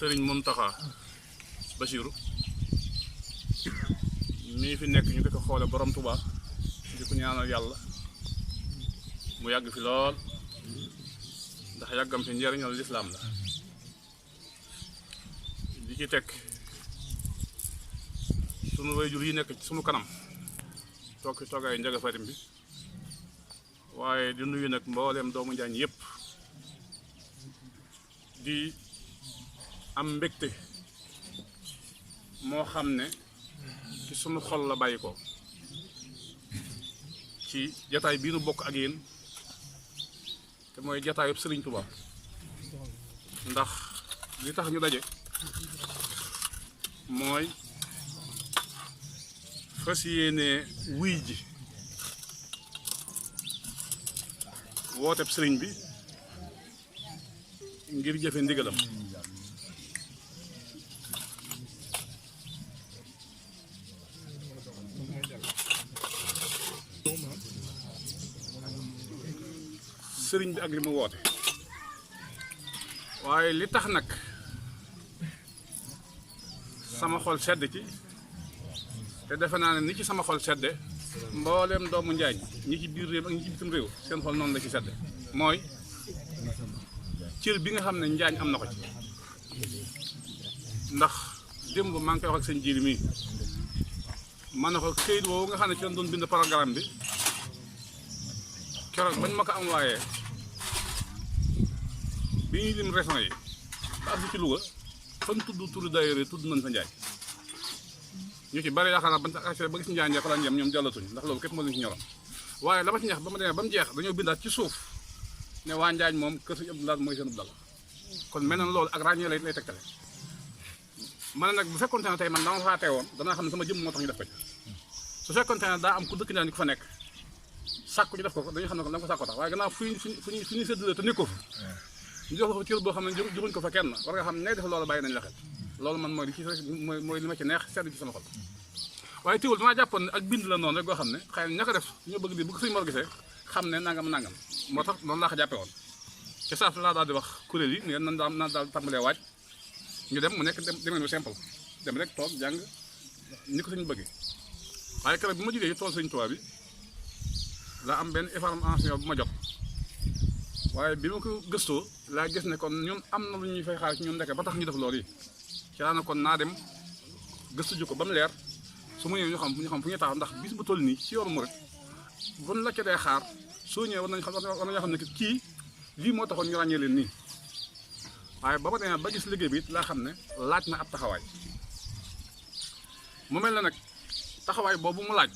Sëriñ Muntaxa Basiru mii fi nekk ñu di ko xoole borom Tuubaa di ko ñaanal yàlla mu yàgg fi lool ndax yàggam fi njariñal lislaam la di ci teg sunu waajur yi nekk ci sunu kanam toog ci toogaay Njaga Fatim bi waaye di nuyu nag mbooleem doomu Njaañ yépp di am mbégte moo xam ne ci sunu xol la bàyyi ko ci jataay bii nu bokk ak yéen te mooy jataayub Sëriñ Tuubaa ndax li tax ñu daje mooy fas yéene wuy ji wooteb sëriñ bi ngir jëfe ndigalam sëriñ bi ak li mu woote waaye li tax nag sama xol sedd ci te defe naa ne ni ci sama xol sedde mbooleem doomu Njaañ ñi ci biir réew ak ñi ci bitim réew seen xol noonu la ci sedde mooy cër bi nga xam ne Njaañ am na ko ci ndax démb maa ngi koy wax ak sëñ Jiili mii man na ko këyit woowu nga xam ne ci lañ doon bind programme bi keroog bañ ma ko am waaye bi ñuy lim région yi ba ak ci Louga fan tudd turu daayira tudd nañ fa Njaañ ñu ci bari yaakaar naa ba gis Njaañ fa lañ yem ñoom jàllatuñ ndax loolu képp moo leen ci ñoroon waaye la ma ci ñax ba ma demee ba mu jeex dañoo bindaat ci suuf ne waa Njaañ moom kër Sëñ Abdou Lahad mooy seen dal kon mel na loolu ak ràññee lay tegtale ma ne nag bu fekkoon ne tey man dama faa teewoon danaa xam ne sama jëm moo tax ñu def ko ci su fekkoon ne daa am ku dëkk Njaañ ku fa nekk sàkku ñu def ko dañu xam ne ko la ko sàkkoo tax waaye gannaaw fu ñuy séddale te nekkoo fa ñu jox la ko cër boo xam ne joxuñ ko fa kenn war nga xam ne def loolu bàyyi nañ la xel loolu man mooy li ci mooy li ma ci neex sedd ci sama xol waaye teewul damaa jàppoon ne ak bind la noonu rek goo xam ne xëy na ña ko def ñoo bëgg di bëgg suñu mor gisee xam ne nangam moo tax noonu laa ko jàppee woon ci saaf laa daal di wax kuréel yi ngeen nan daal tàmbalee waaj ñu dem mu nekk demeen bu simple dem rek toog jàng ni ko suñu bëggee waaye keroog bi ma jógee ci tool Sëñ Tuubaa bi laa am benn information bu ma jot waaye bi ma ko gëstoo laa gis ne kon ñun am na lu ñuy fay xaar ci ñun ndeke ba tax ñu def loolu yi ci laa ne kon naa dem gëstu ju ko ba mu leer su ma ñëwee ñu xam fu ñu taxaw ndax bis bu toll nii ci yoonu murit buñ la ca dee xaar soo ñëwee war nañoo xam ne kii lii moo taxoon ñu ràññee leen nii waaye ba ma demee ba gis liggéey bi it laa xam ne laaj na ab taxawaay mu mel na nag taxawaay boobu mu laaj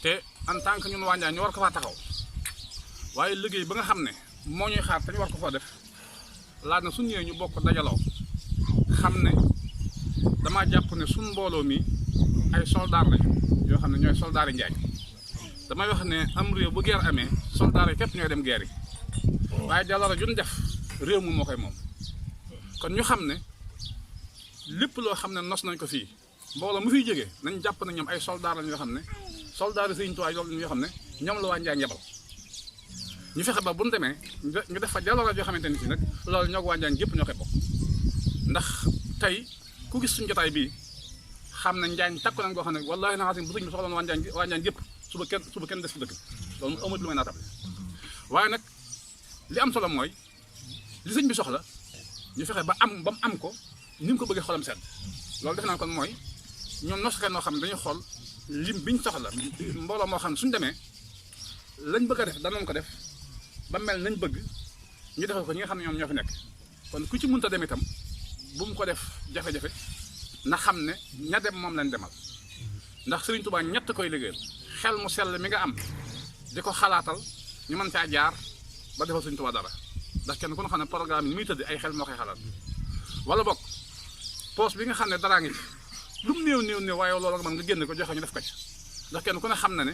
te en tant que ñun waa Njaañ ñu war ko faa taxaw waaye liggéey ba nga xam ne moo ñuy xaar te ñu war ko faa def laaj na suñu ñëwee ñu bokk dajaloo xam ne damaa jàpp ne suñ mbooloo mi ay soldaar lañu yoo xam ne ñooy soldaar yi Njaañ damay wax ne am réew bu guerre amee soldaar yi képp ñooy dem guerre yi waaye jàllale juñ def réew mi moo koy moom kon ñu xam ne lépp loo xam ne nos nañ ko fii mbooloo mu fiy jógee nañ jàpp ne ñoom ay soldaar lañ yoo xam ne soldaar yi Sëñ Tuubaa yoo xam ne ñoom la waa Njaañ yebal ñu fexe ba bu ñu demee ñu def fa jàllale yoo xamante ni si nag loolu ñoo ko waa Njaañ gépp ñoo koy bokk ndax tey ku gis suñu jotaay bii xam ne Njaañ takku nañ koo xam ne wallaahi na xasim bu sëñ bi soxla na waa Njaañ gépp suba kenn des ci dëkk loolu amul lu may naatable waaye nag li am solo mooy li sëñ bi soxla ñu fexe ba mu am ko ni mu ko bëggee xolam sedd loolu defe naa kon mooy ñoom nosuka noo xam ne dañuy xool lim biñ soxla mbooloo moo xam ne suñu demee lañ bëgg a def danañ ko def ba mel nañ bëgg ñu defal ko ñi nga xam ne ñoom ñoo fi nekk kon ku ci mënta dem itam bu mu ko def jafe-jafe na xam ne ña dem moom lañ demal ndax Sëriñ Tuubaa ñett koy liggéeyal xel mu sell mi nga am di ko xalaatal ñu mën caa jaar ba defal Sëriñ Tuubaa dara ndax kenn ku ne xam ne programme yi ni muy tëdd ay xel moo koy xalaat wala bokk poos bi nga xam ne daraa ngi ci lu mu néew waaye loolu nga mën nga génn ko joxe ñu def ko ci ndax kenn ku ne xam na ne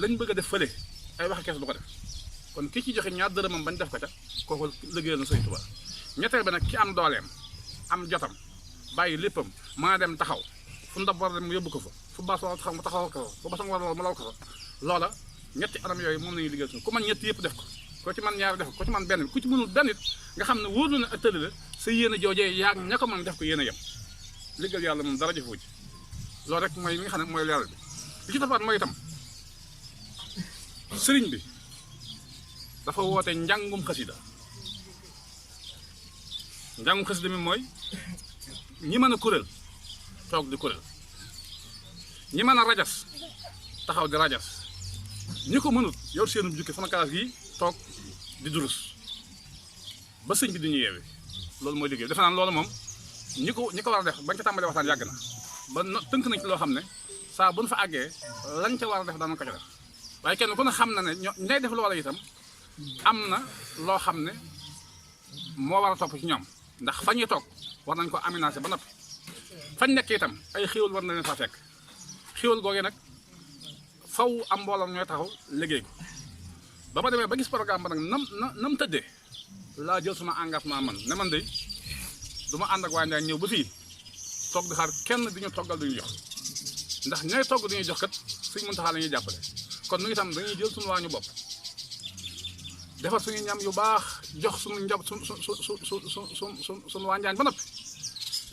lañ bëgg a def fële ay waxe kees du ko def kon ki ci joxe ñaar dërëmam bañ def ko ca kooku liggéeyal na Sëriñ Tuubaa ñetteel ba nag ki am dooleem am jotam bàyyi léppam maa dem taxaw fu ndab war dem mu yóbbu ko fa fu baas war taxaw mu taxawal ko fa fu basang war mu law ko fa loola ñetti anam yooyu moom lañuy liggéeyal suñu ku man ñetti yëpp def ko ci man ñaari def ko ci man benn bi ku ci mënul benn it nga xam ne wóor na ne ak tëli la sa yéene joojee yaa ña ko mën def ko yéene yem liggéeyal yàlla moom dara jëfoo ci loolu rek mooy li nga xam ne mooy leeral bi li ci defaat mooy itam sëriñ bi dafa woote njàngum xasida mi mooy ñi mën a kuréel toog di kuréel ñi mën a rajas taxaw di rajas ñi ko mënut yor seenu jukki sama kalaas gi toog di durus ba sëñ bi di ñu yeewi loolu mooy liggéey defe naa loolu moom ñi ko war a def bañ ca tàmbalee waxtaan yàgg na ba tënk nañ ci loo xam ne saa bu ñu fa àggee lañ ca war a def danañ ko ca def waaye kenn ku ne xam na ne ñay def loola itam am na loo xam ne moo war a topp ci ñoom ndax fa ñuy toog war nañ ko aménager ba noppi fañ nekk itam ay xéwal war na leen fa fekk xéwal googee nag faw am mbooloo ñooy taxaw liggéey ko ba ma demee ba gis programme ba nag nam tëddee laa jël sama engagement man ne man de du ma ànd ak waa Njaañ ñëw ba fii toog di xaar kenn di ñu toggal duñu jox ndax ñooy togg duñuy jox kat Sëñ Muntaxa la ñuy jàppale kon nu itam dañuy jël suñu waa ñu bopp defar suñu ñam yu baax jox suñu njob suñu waa Njaañ ba noppi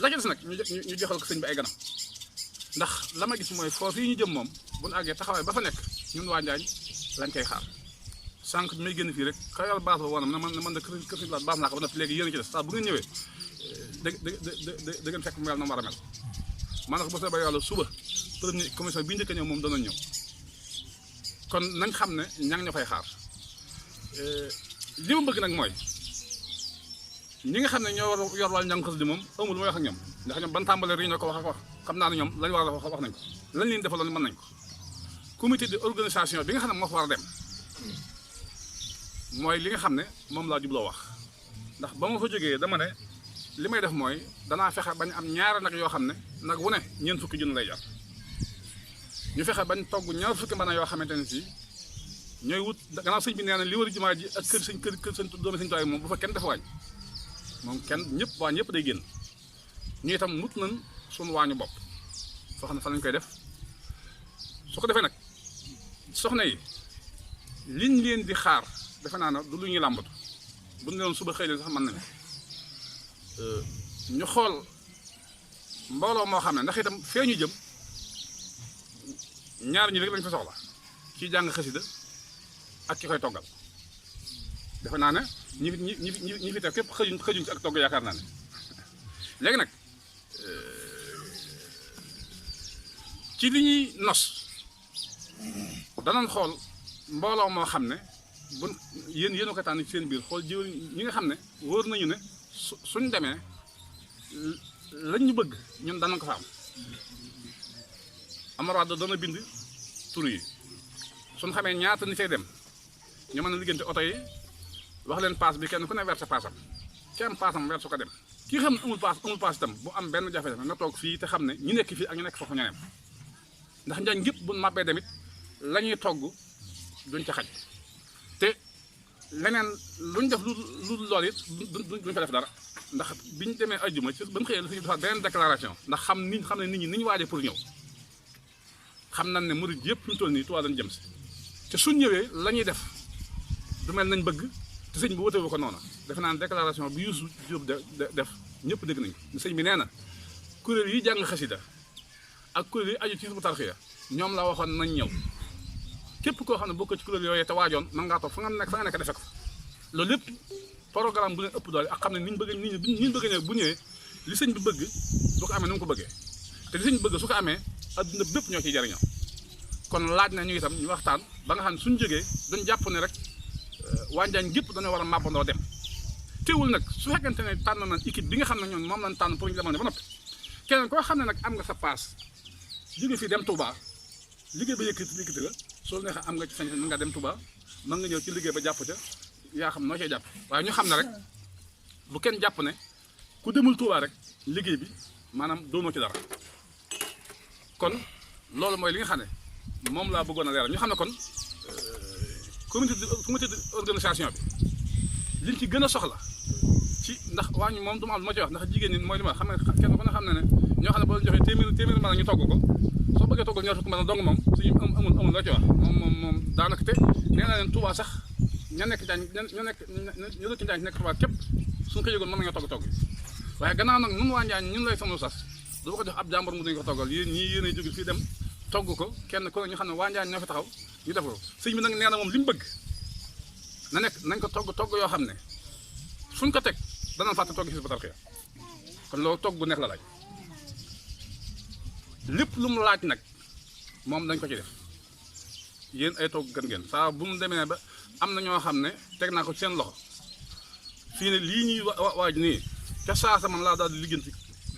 la ci des nag ñu joxal ko sëñ bi ay ganam ndax la ma gis mooy foofu yi ñu jëm moom bu ñu àggee taxawaay ba fa nekk ñun waa Njaañ lañ koy xaar sànq bi may génn fii rek ka yor baas ba woonam ne man de kër si baas naa ko ba noppi léegi yéen a ci des saa bu ngeen ñëwee da ngeen fekk mu mel na mu war a mel man nag bu soobee yàlla suba premier commission bi njëkk a ñëw moom dana ñëw kon nañ xam ne ña ngi ñu fay xaar li ma bëgg nag mooy ñi nga xam ne ñoo war a yor wàllu njàng xasida moom amul lu may wax ak ñoom ndax ñoom ban tàmbalee réunion ko wax xam naa ne ñoom lañ war a wax nañ ko lañ leen defaloon mën nañ ko comité de organisation bi nga xam ne moo fa war a dem mooy li nga xam ne moom laa jubloo wax ndax ba ma fa jógee dama ne li may def mooy danaa fexe bañ am ñaari nag yoo xam ne nag wu ne ñeent fukki junni lay jar ñu fexe bañ togg ñaar fukki mën a yoo xamante ne si ñooy wut gannaaw sëñ bi nee na li war a jumaa ji ak kër sëñ doomi sëñ tuwaay moom bu fa kenn dafa waañ moom kenn ñëpp waa ñëpp day génn ñu itam mut nañ suñu waañu bopp foo xam ne fa lañ koy def su ko defee nag soxna yi liñ leen di xaar defe naa ne du lu ñuy làmbatu bu ñu leen suba xëy leen sax mën nañu ñu xool mbooloo moo xam ne ndax itam fee ñu jëm ñaar ñi rek lañ fa soxla kii jàng xasida ak ki koy toggal defe naa ne ñi fi def képp xëjuñ ci ak togg yaakaar naa ne léegi nag ci li ñuy nos danañ xool mbooloo moo xam ne bu yéen a ko tànn ci seen biir xool jiw ñi nga xam ne wóor nañu ne suñ demee lañ ñu bëgg ñun danañ ko fa am Amara dana bind tur yi suñ xamee ñaata ni fay dem ñu mën a liggéeyante oto yi wax leen paas bi kenn ku ne verser paasam ki am paasam verser ko dem ki xam ne amul paas itam bu am benn jafe-jafe nga toog fii te xam ne ñu nekk fii ak ñu nekk foofu ñoo yem ndax Njaañ gépp bu màbbee demit la ñuy togg duñ ca xaj te leneen luñ def lu lool it duñ fa def dara ndax biñ demee ajjuma ci ba ñu xëyee la suñu defaat beneen déclaration ndax xam ne nit ñi ni ñu waajee pour ñëw xam nañ ne murid yëpp ñu toll nii Tuubaa lañ jëm si te suñ ñëwee la ñuy def du mel nañ bëgg te sëñ bi wóotewu ko noonu defe naa ne déclaration bi Youssou Diop def ñëpp dégg nañ ko sëñ bi nee na kuréel yi jàng xasida ak kuréel yi aju ci Hizbut Tarqiyyah ñoom la waxoon nañ ñëw képp koo xam ne bokk ci kuréel yooyu te waajoon mën ngaa toog fa nga nekk defe ko loolu lépp programme bu leen ëpp doole ak xam ne niñ bëgg ñëw bu ñëwee li sëñ bi bëgg du ko amee ni mu ko bëggee te li sëñ bi bëgg su ko amee adduna bépp ñoo ciy jariñoo kon laaj na ñu itam ñu waxtaan ba nga xam ne suñu jógee duñ jàpp ne rek waa Njaañ gépp dañoo war a màbbandoo dem teewul nag su fekkente ne tànn nañ équipe bi nga xam ne ñoom moom lañ tànn pour ñu demoon ba noppi keneen koo xam ne nag am nga sa paas jóge fii dem Touba liggéey ba yëkkati la soo neexee am nga ci sañ mën nga dem Touba mën nga ñëw ci liggéey ba jàpp ca yaa xam noo cee jàpp waaye ñu xam ne rek bu kenn jàpp ne ku demul Touba rek liggéey bi maanaam doonoo ci dara kon loolu mooy li nga xam ne moom laa bëggoon a leeral ñu xam ne kon comité d'organisation bi liñ ci gën a soxla ci ndax waa ñu moom du ma am lu ma ci wax ndax jigéen ñi mooy li ma xam ne kenn ku ne xam ne ñoo xam ne boo joxee téeméer mën a ñu togg ko soo bëggee togg ñaar fukki mën a dong moom suñu amul la ci wax moom daanaka te nee naa leen Touba sax ña nekk Njaañ ñu dëkk Njaañ nekk Touba képp suñu ko yëgoon mën nañoo togg waaye gannaaw nag nun waa Njaañ ñun lay sama sas du ko jox ab jàmbur mu dañu ko toggal yéen ñii yéenay jóge fii dem togg ko kenn ku ne ñu xam ne waa Njaañ ñoo fi taxaw ñu def ko sëñ bi nag nee na moom li mu bëgg na nekk nañ ko togg yoo xam ne fuñ ko teg danañ fàtte togg Hizbut Tarqiyyah kon loolu togg bu neex la laaj lépp lu mu laaj nag moom dañ ko ci def yéen ay togg gën ngeen saa bu mu demee ba am na ñoo xam ne teg naa ko ci seen loxo fii ne lii ñuy waaj nii ca saasa man laa daal di ligganti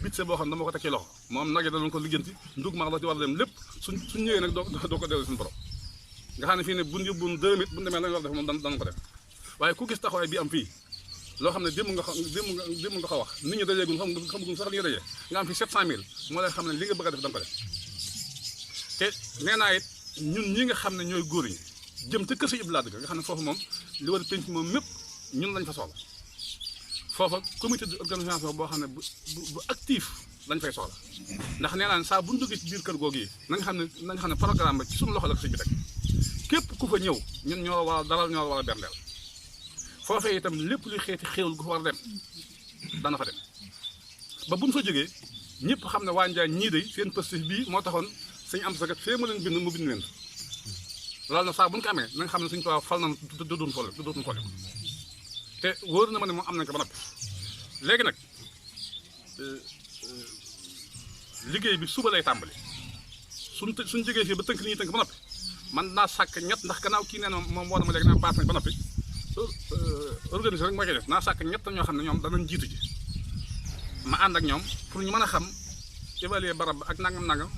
bitse boo xam ne dama ko teg ci loxo moom nag yi danañ ko ligganti ndug maa la ci war a dem lépp suñ ñëwee nag doo ko dellu suñu borom nga xam ne fii ne buñ yóbbuwoon 2 minutes bu ñu demee lañu war a def moom danañ ko def waaye ku gis taxawaay bi am fii loo xam ne démb nga ko wax nit ñi dajeegul xamaguñ sax li nga dajee nga am fi 700000 moo lay xam ne li nga bëgg a def da nga ko def te nee naa it ñun ñi nga xam ne ñooy góor ñi jëm ca kër si Iblaat ga nga xam ne foofu moom li war a penc moom mépp ñun lañ fa soxla foofa comité d'organisation boo xam ne bu actif lañ fay soxla ndax nee naa ne saa bu ñu duggee ci biir kër googu yi na nga xam ne programme ba ci suñu loxo la ko si bi teg képp ku fa ñëw ñun ñoo war a dalal ñoo war a berndeel foofee itam lépp luy xeeti xéewal gu fa war a dem dana fa dem ba bu ñu fa jógee ñëpp xam ne waa Njaañ ñii de seen positif bii moo taxoon suñu am sagat fee ma leen bind mu bind leen loolu nag saa bu ñu ko amee na nga xam ne suñu tubaab fal na dootuñu fole te wóor na ma ne moom am nañ ko ba noppi léegi nag liggéey bi suba lay tàmbali suñ jógee fii ba tënk li ñuy tënk ba noppi man naa sàkk ñett ndax gannaaw kii nee na moom woo na ma léegi naa paas nañ ba noppi organiser rek moo koy def naa sàkk ñett ñoo xam ne ñoom danañ jiitu ji ma ànd ak ñoom pour ñu mën a xam évaluer barab ak nangam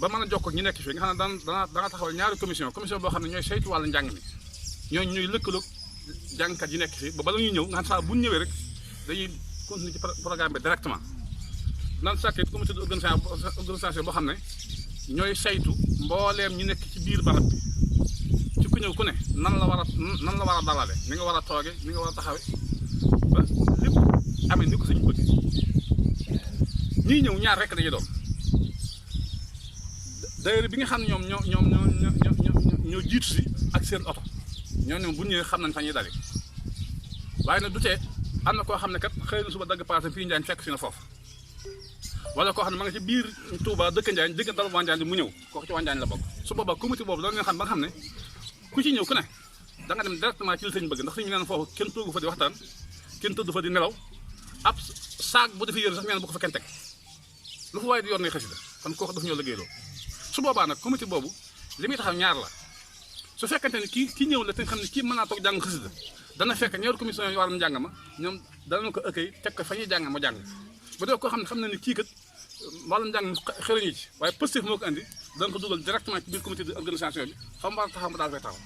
ba mën a jokkoo ak ñi nekk fii nga xam ne dana taxawal ñaari commission boo xam ne ñooy saytu wàllu njàng mi ñooñu ñuy lëkkaloog jàngkat yi nekk fii ba bala ñuy ñëw nga xam saa bu ñu ñëwee rek dañuy continuer ci programme bi directement nan sàkkee comité d'organisation boo xam ne ñooy saytu mbooleem ñu nekk ci biir barab bi ci ku ñëw ku ne nan la war a dalale ni nga war a tooge ni nga war a taxawe ba lépp amee ni ko sañu bëgg ñii ñëw ñaar rek dañuy doon d'ailleurs bi nga xam ne ñoo jiitu si ak seen oto ñoom bu ñëwee xam nañ fa ñuy dale waaye nag du tee am na koo xam ne kat xëy na suba dagg paase fii Njaañ fekk si na foofu wala koo xam ne ma nga ci biir Touba dëkk Njaañ dëkk dal waa Njaañ mu ñëw kooku ci waa Njaañ la bokk su boobaa comité boobu dana leen xam ba nga xam ne ku ci ñëw ku ne da nga dem directement ci li sëñ bëgg ndax suñu neen foofu kenn toogu fa di waxtaan kenn tëdd fa di nelaw ab saag bu defee yéen sax neen bu ko fa kenn teg lu fa waaye di yor nay xasida kon kooku dafa ñëw liggéey loolu su boobaa nag comité boobu li muy taxaw ñaar la su fekkente ne kii ñëw la te nga xam ne kii mën naa toog jàng xasida dana fekk ñaari commission yi waram njàng ma ñoom danañ ko ëkkay teg ko fa ñuy jàng ma jàng bu dee koo xam ne ne kii kat wàllum njàng xëriñu ci waaye positif moo ko andi dana ko dugal directement ci biir comité d'organisation bi fa mu war a taxaw mu daal fay taxaw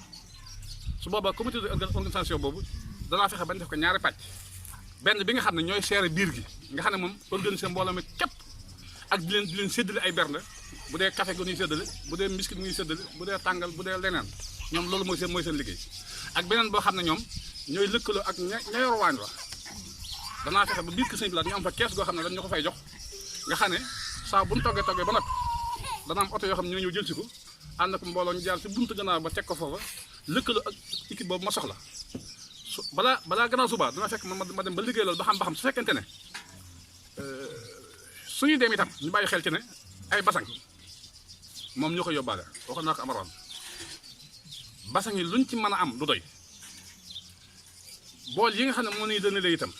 su boobaa comité d'organisation boobu danaa fexe bañ def ko ñaari pàcc benn bi nga xam ne ñooy seere biir gi nga xam ne moom organiser mbooloo mi képp ak di leen séddale ay bernde bu dee café gu ñuy séddale bu dee biscuit ñuy séddale bu dee tàngal bu dee leneen ñoom loolu mooy seen liggéey ak beneen boo xam ne ñoom ñooy lëkkaloo ak ña yor waañ wa danaa fexe ba biir kër Sëñ Bilaat ñu am fa kees goo xam ne dañ ñu ko fay jox nga xam ne saa bu ñu toggee ba noppi dana am oto yoo xam ne ñoo ñëw jël si ko ànd ak mbooloo ñu jaar ci buntu gannaaw ba teg ko foofa lëkkaloo ak équipe boobu ma soxla su balaa gannaaw suba dana fekk ma dem ba liggéey loolu ba xam su fekkente ne suñuy dem itam ñu bàyyi xel ci ne ay basang moom ñoo ko yóbbaale waxoon naa ko amaroon basang yi luñ ci mën a am du doy bool yi nga xam ne moo nuy dëna lay itam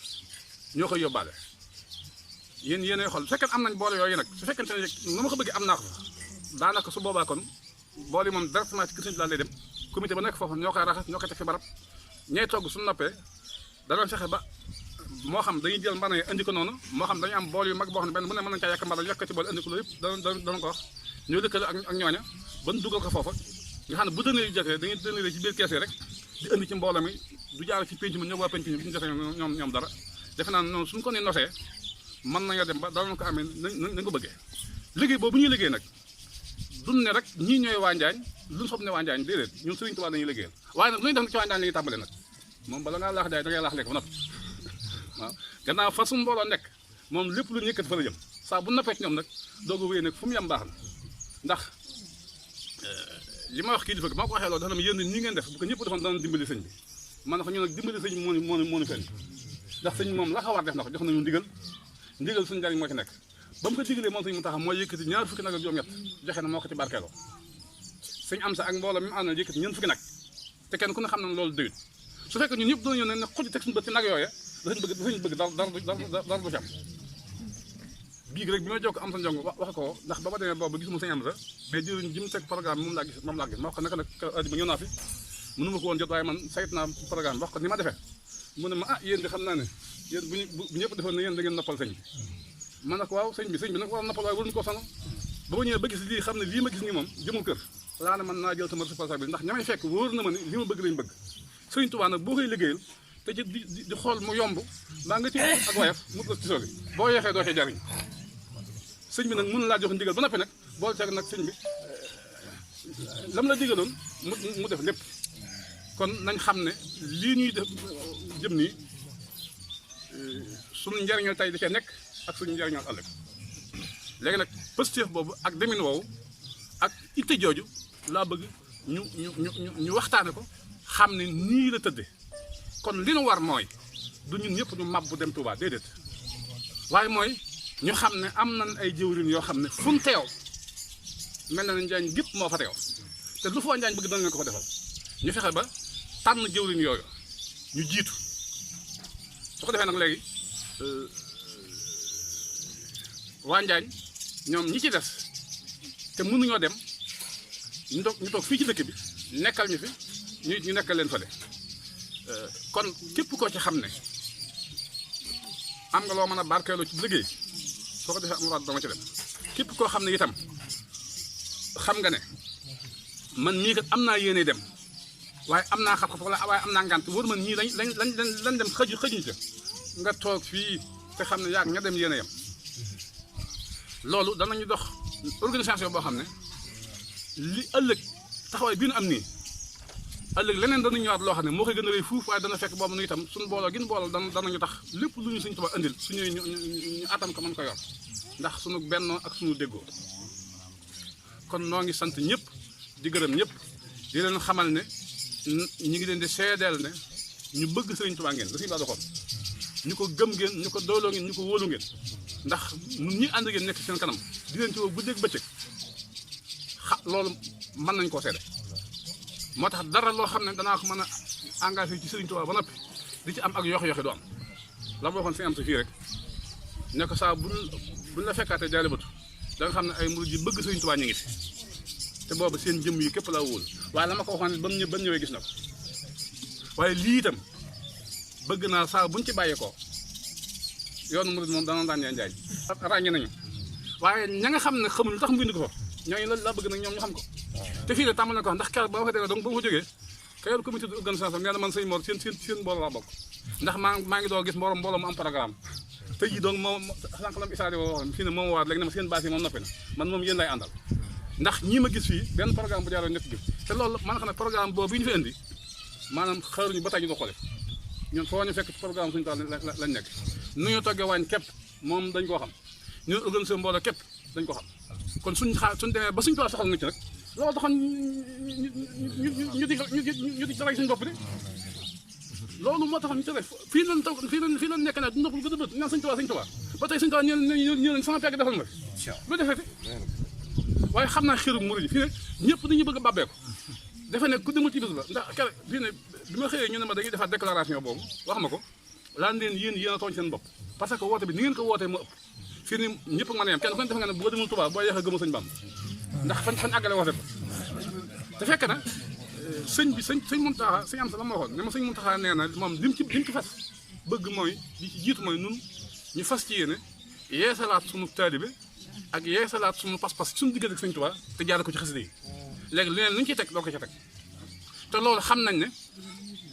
ñoo koy yóbbaale yéenay xool su fekkee am nañ boole yooyu nag su fekkente ne nu ma ko bëggee am naa ko fa daanaka su boobaa kon bool yi moom directement ci kër Sëñ Bilaat lay dem comité ba nekk foofu ñoo koy raxas ñoo koy teg fi barab ñay togg suñu noppee danañ fexe ba moo xam dañuy jël mbana yi indi ko noonu moo xam dañu am bool yu mag boo xam ne benn bu ne mën nañu caa yàq mbana yàq ci bool indi ko loolu yëpp dana ko wax ñoo lëkkale ak ñooña ba ñu dugal ko foofa nga xam ne bu dënee yu jotee dañuy dënee ci biir kees yi rek di indi ci mbooloo mi du jaar ci penc mi ñëw waa penc mi bu ñu jotee ñoom dara defe naa noonu suñu ko ne nosee mën nañoo dem ba danañ ko amee nañ ko bëggee liggéey boobu ñuy liggéey nag duñ ne rek ñii ñooy waa Njaañ luñ sob ne waa Njaañ déedéet ñun Sëriñ Tuubaa lañuy liggéeyal waaye nag lu ñu def ci waa Njaañ la ñuy tàmbale nag moom bala ngaa laax jaay da ngay laax lekk ba noppi waaw gannaaw fa suñu mbooloo nekk moom lépp lu ñu yëkkati fa la jëm saa bu noppee ci ñoom nag doog a wéy nag fu mu yem baax na ndax li ma wax kii di fëgg maa ko waxee loolu dafa ne ma yéen ñi ngeen def bu ko ñëpp defoon dana dimbali sëñ bi man na ko ñu nag dimbali sëñ bi moo ñu fenn ndax sëñ moom la xawaar def na ko jox nañu ndigal suñu njariñ moo ci nekk ba mu ko digalee moom sëñ Muntaxa mooy yëkkati ñaar fukki nag ak juróom-ñett joxe na moo ko ci barkeeloo sëñ am sa ak mbooloo mi mu àndal yëkkati ñeent fukki nag te kenn ku ne xam na loolu doyut su fekkee ñun ñëpp doon ñëw ne xuj teg suñu bët ci nag yooya dafañ bëgg dara du ci am bii rek bi ma jokk am sa njong wax ko ndax ba ma demee boobu gisuma sëñ am sa mais jëriñ ji mu teg programme moom laa gis ma wax ko naka nag aji ba ñëw naa fi mënu ma ko woon jot waaye man sayt naa programme wax ko ni ma defee mu ne ma yéen di xam naa ne yéen bu ñëpp defoon ne yéen da ngeen noppal sëñ bi man nag waaw sëñ bi nag war a noppal waaye waruñu koo sonal ba ma ñëwee ba gis lii xam ne lii ma gis nii moom jëmul kër laa ne man naa jël sama responsabilité ndax ñamay fekk wóor na ma ne li ma bëgg lañ bëgg sëñ Tuubaa nag boo koy liggéeyal te ci di xool mu yomb mbaa nga ci ak wayaf mu la ci soogi boo yeexee doo cee jariñ sëñ bi nag mën laa jox ndigal ba noppi nag boole ceeg nag sëñ bi lam la digaloon mu def lépp kon nañ xam ne lii ñuy def jëm nii suñu njariñal tey da cee nekk ak suñu njariñal ëllëg léegi nag positif boobu ak demin woowu ak itte jooju laa bëgg ñu waxtaane ko xam ne nii la tëdde kon li nu war mooy du ñun ñëpp ñu mab bu dem Touba déedéet waaye mooy ñu xam ne am nañ ay jëwriñ yoo xam ne fu mu teew mel na ne njaañ gépp moo fa teew te lu fa njaañ bëgg dana leen ko fa defal ñu fexe ba tànn jëwriñ yooyu ñu jiitu su ko defee nag léegi waa njaañ ñoom ñi ci des te mënuñoo dem ñu toog fii ci dëkk bi nekkal ñu fi ñu nekkal leen fële kon képp koo ci xam ne am nga loo mën a barkeeloo ci liggéey soo ko defee amuraat dama ci dem képp koo xam ne itam xam nga ne man mii kat am naa yéene dem waaye am naa xam-xam wala waaye am naa ngànt wóor man ñii lañ dem xëjuñ ca nga toog fii te xam ne yaag ña dem yéene yam loolu danañu dox organisation boo xam ne li ëllëg taxawaay bii nu am nii ëllëg leneen danañu ñëwaat loo xam ne moo koy gën a rëy fuuf waaye dana fekk boobu nu itam suñu booloo gin booloo danañu tax lépp lu ñu Sëñ Tuubaa indil suñu ñu atam ko mën ko yor ndax suñu bennoo ak suñu déggoo kon noo ngi sant ñëpp di gërëm ñëpp di leen xamal ne ñu ngi leen di seedeel ne ñu bëgg Sëriñ Tuubaa ngeen da siñu laa doxoon ñu ko gëm ngeen ñu ko dooloo ngeen ñu ko wóolu ngeen ndax ñun ñi ànd ngeen nekk seen kanam di leen ci woo guddeeg bëccëg loolu mën nañ koo seede moo tax dara loo xam ne danaa ko mën a engagé ci Sëriñ Tuubaa ba noppi di ci am ak yoxe-yoxe du am la ma waxoon si am sa fii rek ne ko saa buñ la fekkaatee jaale batu da nga xam ne ay murid yi bëgg Sëriñ Tuubaa ñu ngi fi te boobu seen jëmm yi képp laa wóolu waaye la ma ko waxoon ne ba mu ñëwee gis na ko waaye lii itam bëgg naa saa buñ ci bàyyeekoo yoonu murid moom dana daan njaañ ràññe nañu waaye ña nga xam ne xamuñ lu tax mu bind ko fa ñooñu la bëgg nag ñoom ñu xam ko te fii de tàmbal na ko wax ndax keroog ba ma fa demee donc ba ma fa jógee keroog comité d'organisation nee na man sëñ Mor seen mbooloo laa bokk ndax maa ngi doo gis mbooloo mu am programme te ji donc moom sànq lam isaadi boo waxoon fii ne moom waat léegi ne ma seen base yi moom noppi na man moom yéen lay àndal ndax ñii ma gis fii benn programme bu jaaroo ñett gi te loolu man xam ne programme boobu bi ñu fi indi maanaam xaaruñu ba tey ñu ko xoole ñun foo ñu fekk ci programme suñu taal lañ nekk nu ñu toggee waañ képp moom dañ koo xam ñu organisé mbooloo képp dañ ko xam kon suñ demee ba suñu tool soxal nga ci nag loolu taxoon ñu di dara suñu bopp de loolu moo taxoon ñu tere fii lañ toog fii lañ nekk nag du noppal gën a bët ñaan Sëñ Tuubaa ba tey Sëñ Tuubaa ñu leen sama pegg defal ma fi lu defee fi waaye xam naa xiru murid yi fii ne ñëpp dañuy bëgg a bàbbee ko defe ne ku demul ci bis ba ndax kere fii ne bi ma xëyee ñu ne ma dañuy defaat déclaration boobu wax ma ko laan leen yéen a tooñ seen bopp parce que woote bi ni ngeen ko wootee moo ëpp fii ni ñëpp mën a yem kenn ku ne defe nga ne boo demul Tuubaa boo yeexee gëmu Sëñ Bamba ndax fañ àggale woote ba te fekk na sëñ Muntaxa sëñ am sa la ma waxoon ne ma sëñ Muntaxa nee na moom lim ci fas bëgg mooy li ci jiitu mooy nun ñu fas ci yéene yeesalaat sunu taalibe ak yeesalaat sunu pas-pas suñu diggante ak Sëñ Tuubaa te jaare ko ci xasida yi léegi leneen lu ñu ciy teg doo ko ci teg te loolu xam nañ ne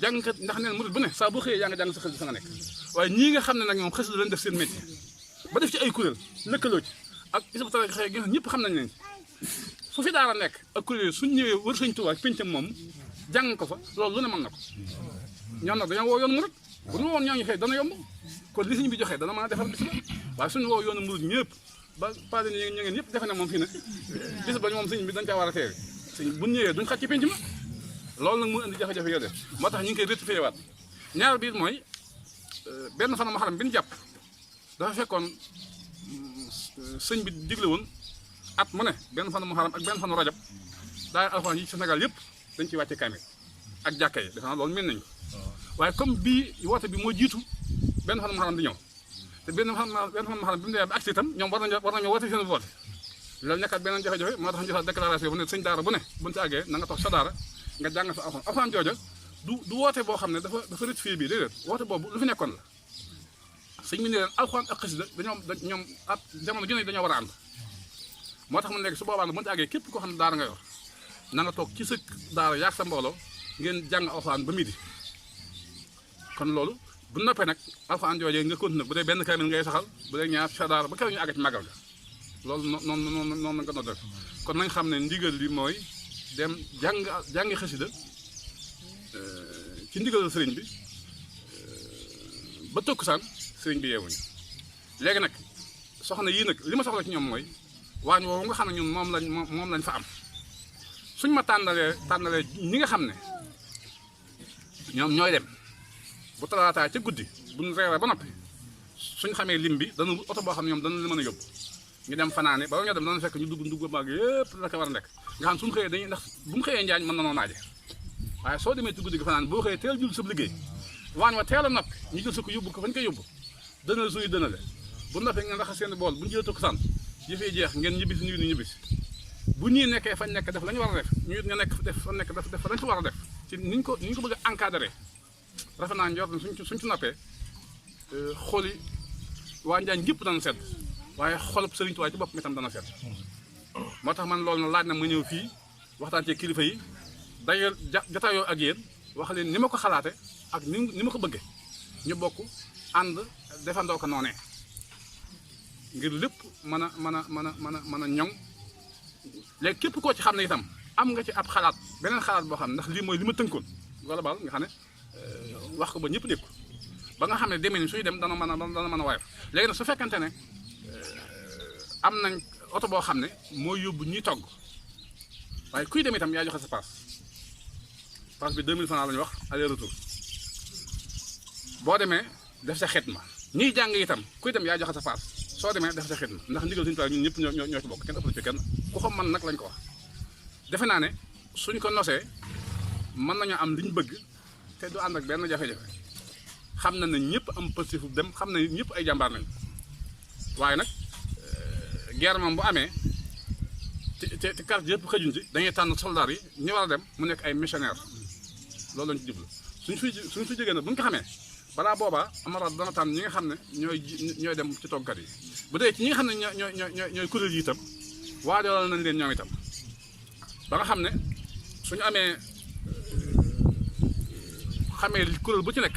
jàngkat ndax neen murid bu ne saa boo xëyee yaa nga jàng sa xasida sa nga nekk waaye ñii nga xam ne nag ñoom xasida lañ def seen métier ba def ci ay kuréel lëkkaloo ci ak isbitara xëy gi ñëpp xam nañ leen fu fi daara nekk ak kuréel suñ ñëwee wër Sëñ Tuubaa péncam moom jàng ko fa loolu lu ne mën na ko ñoom nag dañoo woo yoonu murid bu ñu woon ñooñu xëy dana yomb kon li suñ bi joxee dana mën a defar bis ba waaye suñu woo yoonu murid ñëpp ba pare ñu ngeen ñëpp defe ne moom fii ne bis ba moom sëñ bi dañ caa war a teewe sëñ bu ñëwee duñ xaj ci pénc ma loolu nag mu indi jafe-jafe yoo def moo tax ñu ngi koy rectifié waat ñaar biir mooy benn fan Muharram bi ñu jàpp dafa fekkoon sëñ bi digle woon at mu ne benn fan Muharram ak benn fan Rajab daal alxuraan yi Sénégal yëpp dañ ciy wàcce kaamil ak jàkka yi defe naa loolu mel nañ ko waaye comme bii woote bi moo jiitu benn fan Muharram di ñëw te benn fan Muharram bi mu demee ba agsi itam ñoom war nañoo woote seen woote loolu nekkaat beneen jafe-jafe moo tax ñu joxe déclaration bu ne sëñ daara bu ne buñu ci àggee na nga toog sa daara nga jàng fa alxuraan jooja du woote boo xam ne dafa rectifié bii déedéet woote boobu lu fi nekkoon la sëñ bi ne leen alxuraan ak xasida ñoom at jamono ju ne dañoo war a ànd moo tax man léegi su boobaa nag buñu ci àggee képp koo xam ne daara nga yor na nga toog ci sa daara yaag sa mbooloo ngeen jàng alxuraan ba midi kon loolu bu noppee nag alxuraan joojee nga continué bu dee benn kaamil ngay saxal bu dee ñaar sa daara ba keroog ñu àgg ci màggal ga loolu noonu la nga doon def kon nañ xam ne ndigal li mooy dem jàngi xasida ci ndigalal sëriñ bi ba tokkusaan sëriñ bi yeewuñu léegi nag soxna yii nag li ma soxla ci ñoom mooy waañ woowu nga xam ne ñun moom lañ fa am suñ ma tànnalee ñi nga xam ne ñoom ñooy dem bu talaataa ca guddi buñ reeree ba noppi suñ xamee lim bi dana oto boo xam ne ñoom dana la mën a yóbbu ñu dem fanaane ba ñoo dem dana fekk ñu dugg maag yëpp la ko war a nekk nga xam suñu xëyee dañuy ndax bu mu xëyee njaañ mën na noo naaje waaye soo demee ci guddi gi fanaan boo xëyee teel jul sab liggéey waañ wa teel a noppi ñu jël sa ko yóbbu ko fañ koy yóbbu dënal suñu dënale bu noppee ngeen raxas seen bool bu ñu jëlee tukk sant yëfee jeex ngeen ñibbisi ñu ñibbisi bu ñii nekkee fañ nekk def la ñu war a def ñu it nga nekk def fa nekk def lañ ci war a def ci niñ ko bëgg a encadré rafet naa njort suñ ci noppee xool yi waa Njaañ gépp dana sedd waaye xolub Sëriñ Tuubaa ci bopp mi tam dana sedd moo tax man loolu laaj na ma ñëw fii waxtaan ci kilifa yi dayal jotaayoo ak yéen wax leen ni ma ko xalaate ak ni ma ko bëgge ñu bokk ànd defandoo ko noonee ngir lépp mën a ñoŋ léegi képp koo ci xam ne itam am nga ci ab xalaat beneen xalaat boo xam ne ndax lii mooy li ma tënkoon wala baal nga xam ne wax ko ba ñëpp dégg ko ba nga xam ne demee ni suy dem dana mën a woyof léegi nag su fekkente ne am nañ oto boo xam ne mooy yóbbu ñuy togg waaye kuy dem itam yaa joxe sa paas bi 2000 francs la ñu wax aller retour boo demee def sa xitma ñuy jàng itam kuy dem yaa joxe sa paas soo demee def sa xitma ndax ndigal suñu tool ñun ñëpp ñoo ci bokk kenn ëppale ci kenn ku ko mën nag lañ ko wax defe naa ne suñ ko nosee mën nañoo am li ñu bëgg te du ànd ak benn jafe-jafe xam na ne ñëpp am positif dem xam na ñëpp ay jàmbaar nañ waaye nag guerre moom bu amee te carte yëpp xëjuñ ci dañuy tànn soldat yi ñu war a dem mu nekk ay missionnaire loolu lañ ci jublu suñ fi jógee nag bu ñu ko xamee balaa boobaa amaraat dana tànn ñi nga xam ne ñooy dem ci toggkat yi bu dee ci ñi nga xam ne ñooy kuréel yi itam waajal nañ leen ñoom itam ba nga xam ne suñu amee xamee kuréel bu ci nekk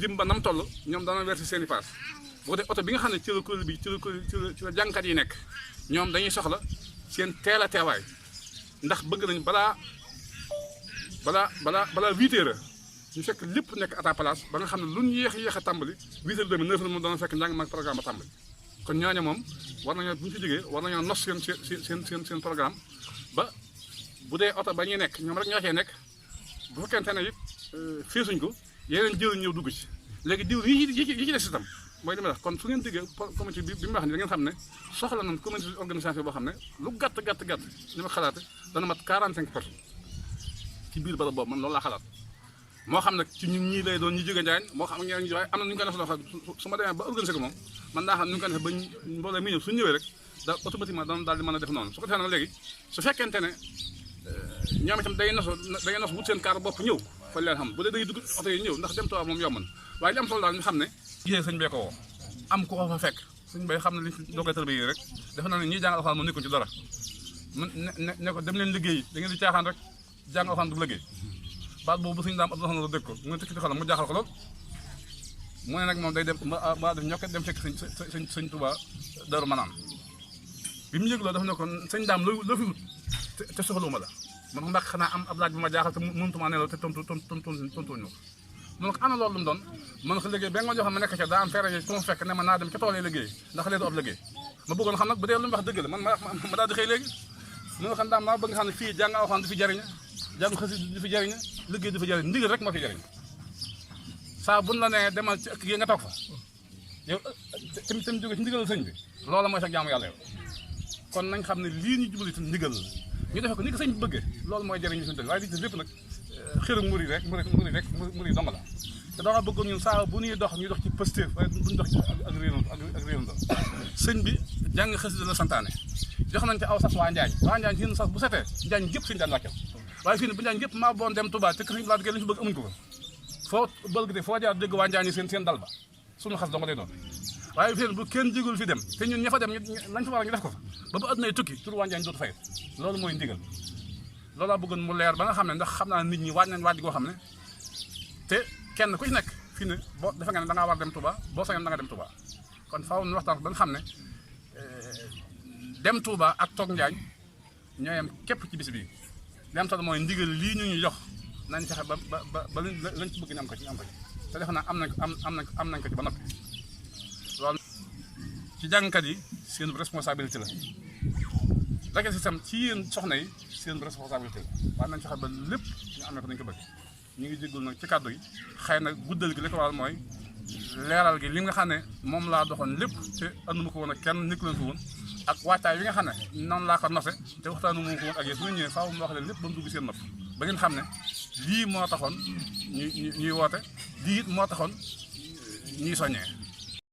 lim ba nam toll ñoom dana verser seen i paas boo dee oto bi nga xam ne ci la kuréel bi ci la jàngkat yi nekk ñoom dañuy soxla seen teel a teewaay ndax bëgg nañ balaa 8 heures ñu fekk lépp nekk à ta place ba nga xam ne lu ñu yéex a tàmbali 8 heures demi 9 heures moom dana fekk njàng mag programme ba tàmbali kon ñooñu moom war nañoo bu ñu fi jógee war nañoo nos seen programme ba bu dee oto ba ñuy nekk ñoom rek ñoo cee nekk bu fekkente ne it feesuñ ko yeneen jëriñ ñëw dugg ci léegi diw yi ci des itam mooy li ma wax kon su ngeen déggee comité bi mu wax ni da ngeen xam ne soxla nañ comité organisation boo xam ne lu gàtt li ma xalaate dana mat 45 personnes ci biir barab boobu man loolu laa xalaat moo xam nag ci ñun ñii lay doon ñu jóge Njaañ moo xam ñeneen ñi waaye am na nu ñu ko def loo xam su ma demee ba organisé ko moom man daa xam nu ñu ko def ba mbooloo mi ñëw suñu ñëwee rek daal automatiquement dana daal di mën a def noonu su ko defee nag léegi su fekkente ne ñoom itam day nos wut seen kaar bopp ñëw fa leen xam bu dee day dugg oto yi ñëw ndax dem Tuubaa moom yomb na waaye li am solo daal ñu xam ne gisee sëñ bee ko woo am ku ko fa fekk sëñ bay xam ne li doo koy tërbi yi rek defe naa ne ñiy jàng alxuraan moom nekkuñ ci dara ne ko dem leen liggéey da ngeen di caaxaan rek jàng alxuraan du liggéey baat boobu suñu daam ab doxna la dégg ko mu tikki xolam mu jaaxal ko lool mu ne nag moom day dem ma def ñokk dem fekk sëñ Tuubaa Daaru Manaan bi mu yëg loolu dafa ne ko sëñ daam loo fi wut te soxluma la man ndax xanaa am ab laaj bi ma jaaxal te mënutuma nelaw te tontuñu ko mu ne ko ana loolu lu mu doon man ko liggéey ba nga ma joxoon ma nekk ca daa am fere yi ku ma fekk ne ma naa dem ca tool yi liggéey ndax lee du ab liggéey ma bëggoon xam nag bu dee lu mu wax dëgg la man ma daal di xëy léegi mu ne ko daam maa bëgg nga xam ne fii jàng alxuraan du fi jariña jàng xasida du fi jariña liggéey du fi jariñ ndigal rek moo fi jariñ saa buñ la nee demal ci ëkk gi nga toog fa yow tam jóge ci ndigal sëñ bi loola mooy sax jaamu yàlla yow kon nañ xam ne lii ñu jubali tam ndigal la ñu defe ko ni ko sëñ bi bëggee loolu mooy jëriñ ñu suñu dëgg waaye li ci lépp nag xiru muri rek muri dong la te danga bëggoon ñun saa bu ñuy dox ci positif waaye duñ dox ci ak réerando sëñ bi jàng xasida la santaane jox nañ ci aw sas waa Njaañ seen sas bu setee Njaañ gépp suñu daan wàccal waaye fii ne bu Njaañ gépp maa boon dem Touba te kër laa gé lañu fi bëgg amuñ ko foo bëgg foo jaar dégg waa Njaañ seen dal ba suñu xas dong lay doon waaye fii ne bu kenn jigul fi dem te ñun ña fa dem lañ fa war a ñu def ko fa ba ba addunay tukki tur waa Njaañ dootu fay loolu mooy ndigal loolu laa bëggoon mu leer ba nga xam ne ndax xam naa nit ñi waaj nañ waaj goo xam ne te kenn ku ci nekk fii ne boo defe nga ne da ngaa war dem Touba boo sañoon da nga dem Touba kon faaw ñu waxtaan ba nga xam ne dem Touba ak toog Njaañ ñoo yem képp ci bis bi li am solo mooy ndigal lii ñu jox nañ fexe ba lañ ci bëgg ñu am ko ci te defe naa am nañ ko ci ba noppi loolu ci jàngkat yi seen responsabilité la rek système ci yéen soxna yi seen responsabilité la waaye nañ fexe ba lépp ñu amee ko nañ ko bëgg ñu ngi jéggul nag ci kàddu yi xëy na guddal gi li ko waral mooy leeral gi li nga xam ne moom laa doxoon lépp te anduma ko woon ak kenn nekku leen fi woon ak waajtaay bi nga xam ne noonu laa ko nose te waxtaanu moom ko woon ak yéen su ñu ñëwee faaw mu wax leen lépp ba mu dugg seen nopp ba ngeen xam ne lii moo taxoon ñuy woote lii it moo taxoon ñuy soññee